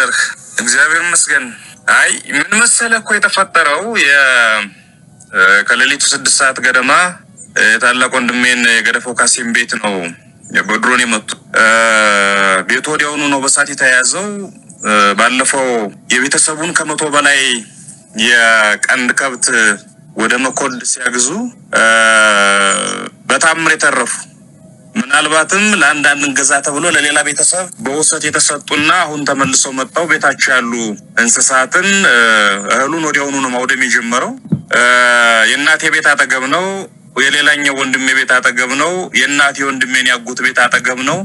አደርህ? እግዚአብሔር ይመስገን። አይ ምን መሰለህ እኮ የተፈጠረው ከሌሊቱ 6 ሰዓት ገደማ የታላቅ ወንድሜን የገደፈው ካሴን ቤት ነው በድሮን የመቱ። ቤቱ ወዲያውኑ ነው በሳት የተያያዘው። ባለፈው የቤተሰቡን 100 በላይ የቀንድ ከብት ወደ መኮድ ሲያግዙ በታምር የተረፉ፣ ምናልባትም ለአንዳንድ እንገዛ ተብሎ ለሌላ ቤተሰብ በውሰት የተሰጡና አሁን ተመልሰው መጥተው ቤታቸው ያሉ እንስሳትን እህሉን ወዲያውኑ ነው ማውደም የጀመረው። የእናቴ ቤት አጠገብ ነው። የሌላኛው ወንድሜ ቤት አጠገብ ነው። የእናቴ ወንድሜን ያጎት ቤት አጠገብ ነው።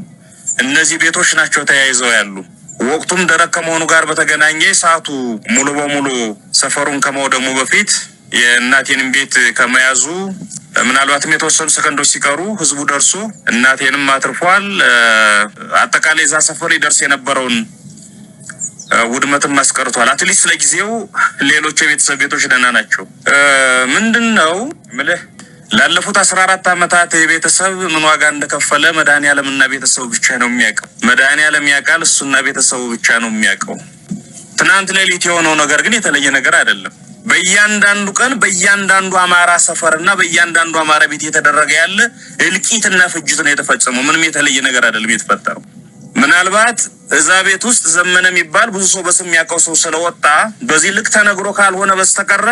እነዚህ ቤቶች ናቸው ተያይዘው ያሉ። ወቅቱም ደረቅ ከመሆኑ ጋር በተገናኘ እሳቱ ሙሉ በሙሉ ሰፈሩን ከመውደሙ በፊት የእናቴንም ቤት ከመያዙ ምናልባትም የተወሰኑ ሰከንዶች ሲቀሩ ህዝቡ ደርሶ እናቴንም አትርፏል። አጠቃላይ እዛ ሰፈር ይደርስ የነበረውን ውድመትም አስቀርቷል። At least ለጊዜው ሌሎች የቤተሰብ ቤቶች ደህና ናቸው። ምንድን ነው ምልህ፣ ላለፉት 14 ዓመታት የቤተሰብ ምን ዋጋ እንደከፈለ መድኃኔዓለምና ቤተሰቡ ብቻ ነው የሚያውቀው። መድኃኔዓለም ያውቃል፣ እሱና ቤተሰቡ ብቻ ነው የሚያውቀው። ትናንት ሌሊት የሆነው ነገር ግን የተለየ ነገር አይደለም። በእያንዳንዱ ቀን በእያንዳንዱ አማራ ሰፈር እና በእያንዳንዱ አማራ ቤት እየተደረገ ያለ እልቂትና ፍጅት ነው የተፈጸመው። ምንም የተለየ ነገር አይደለም የተፈጠረው። ምናልባት እዛ ቤት ውስጥ ዘመነ የሚባል ብዙ ሰው በስም የሚያውቀው ሰው ስለወጣ በዚህ ልክ ተነግሮ ካልሆነ በስተቀረ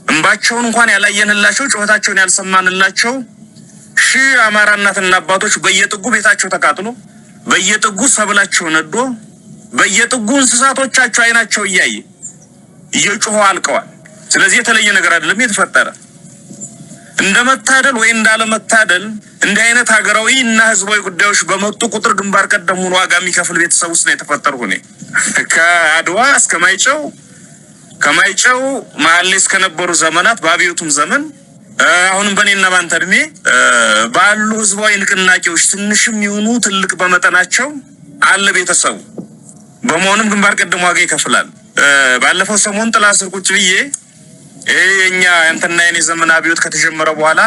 እንባቸውን እንኳን ያላየንላቸው፣ ጩኸታቸውን ያልሰማንላቸው ሺህ አማራ እናትና አባቶች በየጥጉ ቤታቸው ተቃጥሎ፣ በየጥጉ ሰብላቸው ነዶ፣ በየጥጉ እንስሳቶቻቸው አይናቸው እያየ እየጮሁ አልቀዋል። ስለዚህ የተለየ ነገር አይደለም የተፈጠረ። እንደ መታደል ወይ እንዳለመታደል እንዲህ አይነት ሀገራዊ እና ህዝባዊ ጉዳዮች በመጡ ቁጥር ግንባር ቀደሙን ዋጋ የሚከፍል ቤተሰብ ውስጥ ነው የተፈጠርኩ እኔ። ከአድዋ እስከ ማይጨው፣ ከማይጨው መሀል ላይ እስከነበሩ ዘመናት፣ በአብዮቱም ዘመን፣ አሁንም በእኔና ባንተ እድሜ ባሉ ህዝባዊ ንቅናቄዎች ትንሽም ይሁኑ ትልቅ በመጠናቸው አለ ቤተሰቡ። በመሆኑም ግንባር ቀደም ዋጋ ይከፍላል። ባለፈው ሰሞን ጥላ ስር ቁጭ ብዬ ይሄ የኛ ያንተና የኔ ዘመን አብዮት ከተጀመረ በኋላ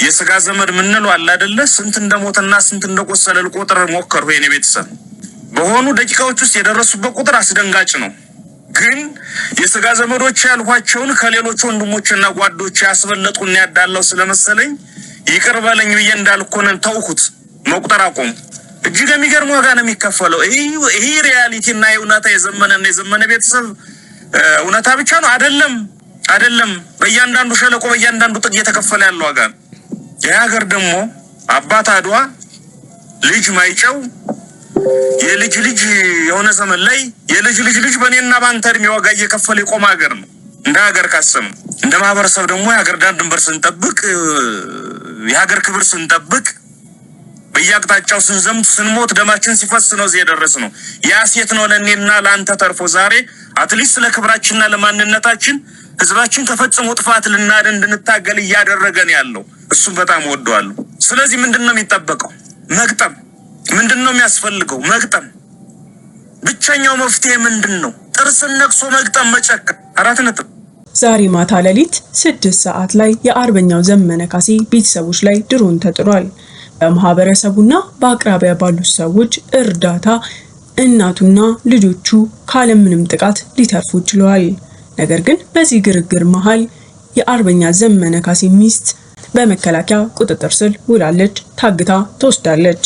የስጋ ዘመድ ምንለው አለ አይደለ? ስንት እንደሞተና ስንት እንደቆሰለ ልቆጥር ሞከርኩ። የኔ ቤተሰብ በሆኑ ደቂቃዎች ውስጥ የደረሱበት ቁጥር አስደንጋጭ ነው። ግን የስጋ ዘመዶች ያልኋቸውን ከሌሎች ወንድሞችና ጓዶች ያስበለጡና ያዳላው ስለመሰለኝ ይቅር በለኝ ብዬ እንዳልኮነን ተውኩት፣ መቁጠር አቆሙ። እጅግ የሚገርም ዋጋ ነው የሚከፈለው። ይህ reality እና የእውነታ የዘመነና የዘመነ ቤተሰብ እውነታ ብቻ ነው አይደለም፣ አይደለም። በእያንዳንዱ ሸለቆ በእያንዳንዱ ጥግ እየተከፈለ ያለው ዋጋ ነው። ይህ ሀገር ደግሞ አባት አድዋ፣ ልጅ ማይጨው፣ የልጅ ልጅ የሆነ ዘመን ላይ የልጅ ልጅ ልጅ በእኔና በአንተ እድሜ ዋጋ እየከፈለ የቆመ ሀገር ነው። እንደ ሀገር ካሰብን፣ እንደ ማህበረሰብ ደግሞ የሀገር ዳር ድንበር ስንጠብቅ፣ የሀገር ክብር ስንጠብቅ፣ በየአቅጣጫው ስንዘምት፣ ስንሞት፣ ደማችን ሲፈስ ነው እዚህ የደረስነው። ያ ሴት ነው ለእኔና ለአንተ ተርፎ ዛሬ at least ለክብራችንና ለማንነታችን ህዝባችን ከፈጽሞ ጥፋት ልናድን እንድንታገል እያደረገን ያለው። እሱም በጣም ወደዋለሁ። ስለዚህ ምንድን ነው የሚጠበቀው? መግጠም። ምንድን ነው የሚያስፈልገው? መግጠም። ብቸኛው መፍትሄ ምንድን ነው? ጥርስን ነክሶ መግጠም፣ መጨከን። 4 ነጥብ። ዛሬ ማታ ሌሊት 6 ሰዓት ላይ የአርበኛው ዘመነ ካሴ ቤተሰቦች ላይ ድሮን ተጥሏል። በማህበረሰቡና በአቅራቢያ ባሉት ሰዎች እርዳታ እናቱና ልጆቹ ካለምንም ጥቃት ሊተርፉ ችለዋል። ነገር ግን በዚህ ግርግር መሃል የአርበኛ ዘመነ ካሴ ሚስት በመከላከያ ቁጥጥር ስር ውላለች፣ ታግታ ተወስዳለች።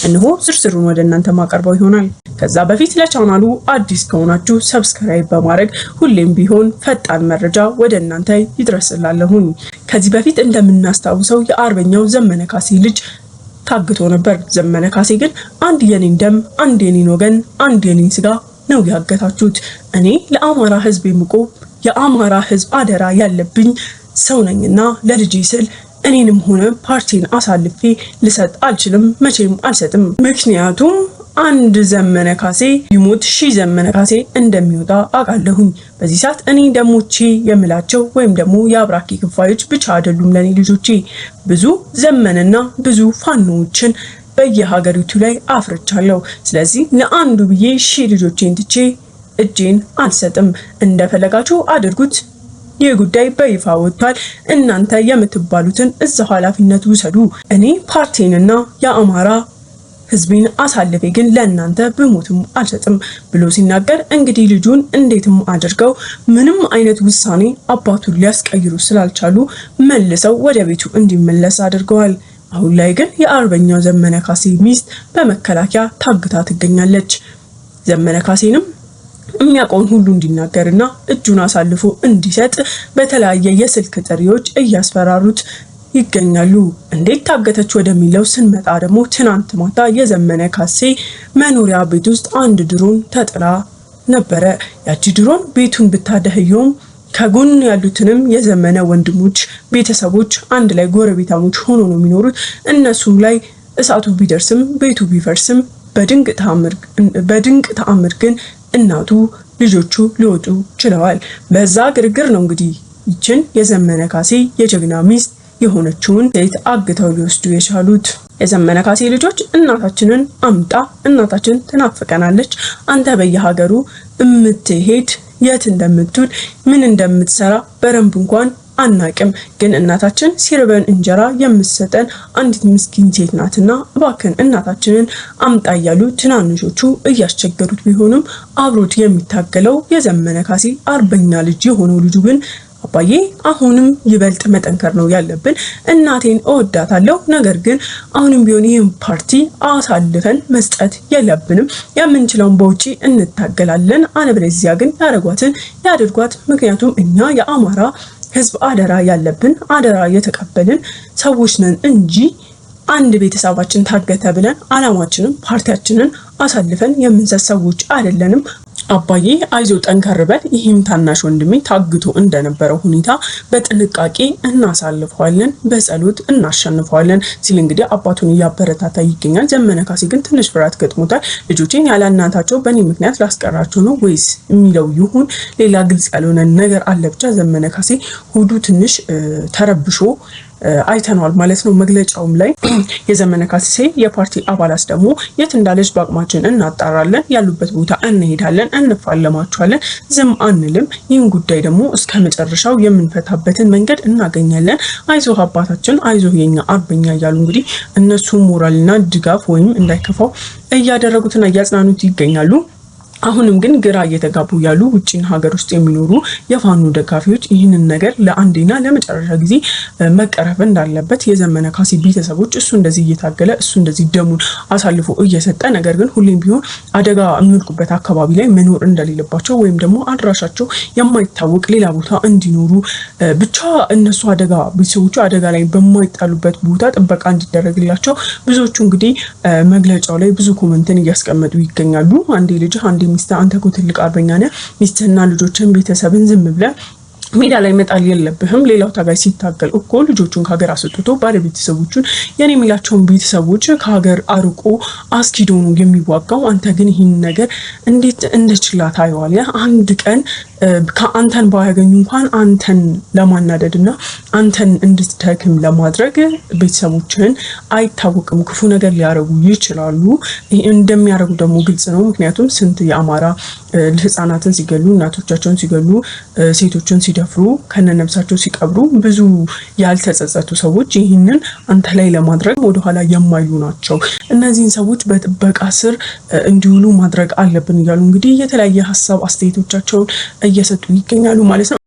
እነሆ ዝርዝሩን ወደ እናንተ ማቀርበው ይሆናል። ከዛ በፊት ለቻናሉ አዲስ ከሆናችሁ subscribe በማድረግ ሁሌም ቢሆን ፈጣን መረጃ ወደ እናንተ ይድረስላለሁኝ። ከዚህ በፊት እንደምናስታውሰው የአርበኛው ዘመነ ካሴ ልጅ ታግቶ ነበር። ዘመነ ካሴ ግን አንድ የኔን ደም፣ አንድ የኔን ወገን፣ አንድ የኔን ስጋ ነው ያገታችሁት። እኔ ለአማራ ሕዝብ የምቆም፣ የአማራ ሕዝብ አደራ ያለብኝ ሰው ነኝና ለልጄ ስል እኔንም ሆነ ፓርቲን አሳልፌ ልሰጥ አልችልም፣ መቼም አልሰጥም። ምክንያቱም አንድ ዘመነ ካሴ ቢሞት ሺህ ዘመነ ካሴ እንደሚወጣ አውቃለሁኝ። በዚህ ሰዓት እኔ ደሞቼ የምላቸው ወይም ደግሞ የአብራኬ ክፋዮች ብቻ አይደሉም ለእኔ ልጆቼ። ብዙ ዘመንና ብዙ ፋኖዎችን በየሀገሪቱ ላይ አፍርቻለሁ። ስለዚህ ለአንዱ ብዬ 1,000 ልጆቼን ትቼ እጄን አልሰጥም። እንደፈለጋችሁ አድርጉት። ይህ ጉዳይ በይፋ ወጥቷል። እናንተ የምትባሉትን እዛው ኃላፊነት ውሰዱ። እኔ ፓርቲንና የአማራ ህዝቤን አሳልፌ ግን ለእናንተ ብሞትም አልሰጥም ብሎ ሲናገር እንግዲህ ልጁን እንዴትም አድርገው ምንም አይነት ውሳኔ አባቱን ሊያስቀይሩ ስላልቻሉ መልሰው ወደ ቤቱ እንዲመለስ አድርገዋል። አሁን ላይ ግን የአርበኛው ዘመነ ካሴ ሚስት በመከላከያ ታግታ ትገኛለች። ዘመነ ካሴንም የሚያውቀውን ሁሉ እንዲናገርና እጁን አሳልፎ እንዲሰጥ በተለያየ የስልክ ጥሪዎች እያስፈራሩት ይገኛሉ። እንዴት ታገተች ወደሚለው ስንመጣ ደግሞ ትናንት ማታ የዘመነ ካሴ መኖሪያ ቤት ውስጥ አንድ ድሮን ተጥላ ነበረ። ያቺ ድሮን ቤቱን ብታደህየውም ከጎን ያሉትንም የዘመነ ወንድሞች ቤተሰቦች አንድ ላይ ጎረቤታሞች ሆኖ ነው የሚኖሩት። እነሱም ላይ እሳቱ ቢደርስም ቤቱ ቢፈርስም በድንቅ ተአምር ግን እናቱ ልጆቹ ሊወጡ ችለዋል። በዛ ግርግር ነው እንግዲህ ይችን የዘመነ ካሴ የጀግና ሚስት የሆነችውን ሴት አግተው ሊወስዱ የቻሉት። የዘመነ ካሴ ልጆች እናታችንን አምጣ፣ እናታችን ትናፍቀናለች፣ አንተ በየሀገሩ እምትሄድ የት እንደምትውል ምን እንደምትሰራ በደንብ እንኳን አናቅም፣ ግን እናታችን ሲርበን እንጀራ የምትሰጠን አንዲት ምስኪን ሴት ናትና እባክን እናታችንን አምጣ እያሉ ትናንሾቹ እያስቸገሩት ቢሆንም አብሮት የሚታገለው የዘመነ ካሴ አርበኛ ልጅ የሆነው ልጁ ግን አባዬ አሁንም ይበልጥ መጠንከር ነው ያለብን። እናቴን እወዳታለሁ፣ ነገር ግን አሁንም ቢሆን ይህን ፓርቲ አሳልፈን መስጠት የለብንም። የምንችለውን በውጪ እንታገላለን፣ አለበለዚያ ግን ያደርጓትን ያድርጓት። ምክንያቱም እኛ የአማራ ሕዝብ አደራ ያለብን አደራ የተቀበልን ሰዎች ነን እንጂ አንድ ቤተሰባችን ታገተ ብለን አላማችንን ፓርቲያችንን አሳልፈን የምንሰጥ ሰዎች አይደለንም። አባዬ አይዞ ጠንከር በል፣ ይህም ታናሽ ወንድሜ ታግቶ እንደነበረው ሁኔታ በጥንቃቄ እናሳልፈዋለን፣ በጸሎት እናሸንፈዋለን ሲል እንግዲህ አባቱን እያበረታታ ይገኛል። ዘመነ ካሴ ግን ትንሽ ፍርሃት ገጥሞታል። ልጆቼን ያለ እናታቸው በእኔ ምክንያት ላስቀራቸው ነው ወይስ የሚለው ይሁን ሌላ ግልጽ ያልሆነ ነገር አለ። ብቻ ዘመነ ካሴ ሆዱ ትንሽ ተረብሾ አይተነዋል ማለት ነው። መግለጫውም ላይ የዘመነ ካሴ የፓርቲ አባላት ደግሞ የት እንዳለች በአቅማችን እናጣራለን፣ ያሉበት ቦታ እንሄዳለን፣ እንፋለማቸዋለን፣ ዝም አንልም። ይህን ጉዳይ ደግሞ እስከ መጨረሻው የምንፈታበትን መንገድ እናገኛለን። አይዞህ አባታችን፣ አይዞህ የኛ አርበኛ እያሉ እንግዲህ እነሱ ሞራልና ድጋፍ ወይም እንዳይከፋው እያደረጉትና እያጽናኑት ይገኛሉ። አሁንም ግን ግራ እየተጋቡ ያሉ ውጭና ሀገር ውስጥ የሚኖሩ የፋኖ ደጋፊዎች ይህንን ነገር ለአንዴና ለመጨረሻ ጊዜ መቀረፍ እንዳለበት የዘመነ ካሴ ቤተሰቦች እሱ እንደዚህ እየታገለ እሱ እንደዚህ ደሙን አሳልፎ እየሰጠ ነገር ግን ሁሌም ቢሆን አደጋ የሚወድቁበት አካባቢ ላይ መኖር እንደሌለባቸው ወይም ደግሞ አድራሻቸው የማይታወቅ ሌላ ቦታ እንዲኖሩ ብቻ እነሱ አደጋ ቤተሰቦቹ አደጋ ላይ በማይጣሉበት ቦታ ጥበቃ እንዲደረግላቸው ብዙዎቹ እንግዲህ መግለጫው ላይ ብዙ comment ን እያስቀመጡ ይገኛሉ። አንዴ ልጅህ አንዴ ሚስትህ፣ አንተ እኮ ትልቅ አርበኛ ነህ፣ ሚስትህና ልጆችን ቤተሰብን ዝም ብለህ ሜዳ ላይ መጣል የለብህም። ሌላው ታጋይ ሲታገል እኮ ልጆቹን ከሀገር አስወጥቶ ባለቤተሰቦቹን የኔ የሚላቸውን ቤተሰቦች ከሀገር አርቆ አስኪዶ ነው የሚዋጋው። አንተ ግን ይህን ነገር እንዴት እንደ ችላ ታየዋለህ? አንድ ቀን ከአንተን ባያገኙ እንኳን አንተን ለማናደድ እና አንተን እንድትደክም ለማድረግ ቤተሰቦችህን አይታወቅም ክፉ ነገር ሊያደርጉ ይችላሉ። እንደሚያደርጉ ደግሞ ግልጽ ነው። ምክንያቱም ስንት የአማራ ህጻናትን ሲገሉ፣ እናቶቻቸውን ሲገሉ፣ ሴቶችን ሲደፍሩ፣ ከነነብሳቸው ሲቀብሩ ብዙ ያልተጸጸቱ ሰዎች ይህንን አንተ ላይ ለማድረግ ወደኋላ የማይሉ ናቸው። እነዚህን ሰዎች በጥበቃ ስር እንዲውሉ ማድረግ አለብን እያሉ እንግዲህ የተለያየ ሀሳብ አስተያየቶቻቸውን እየሰጡ ይገኛሉ ማለት ነው።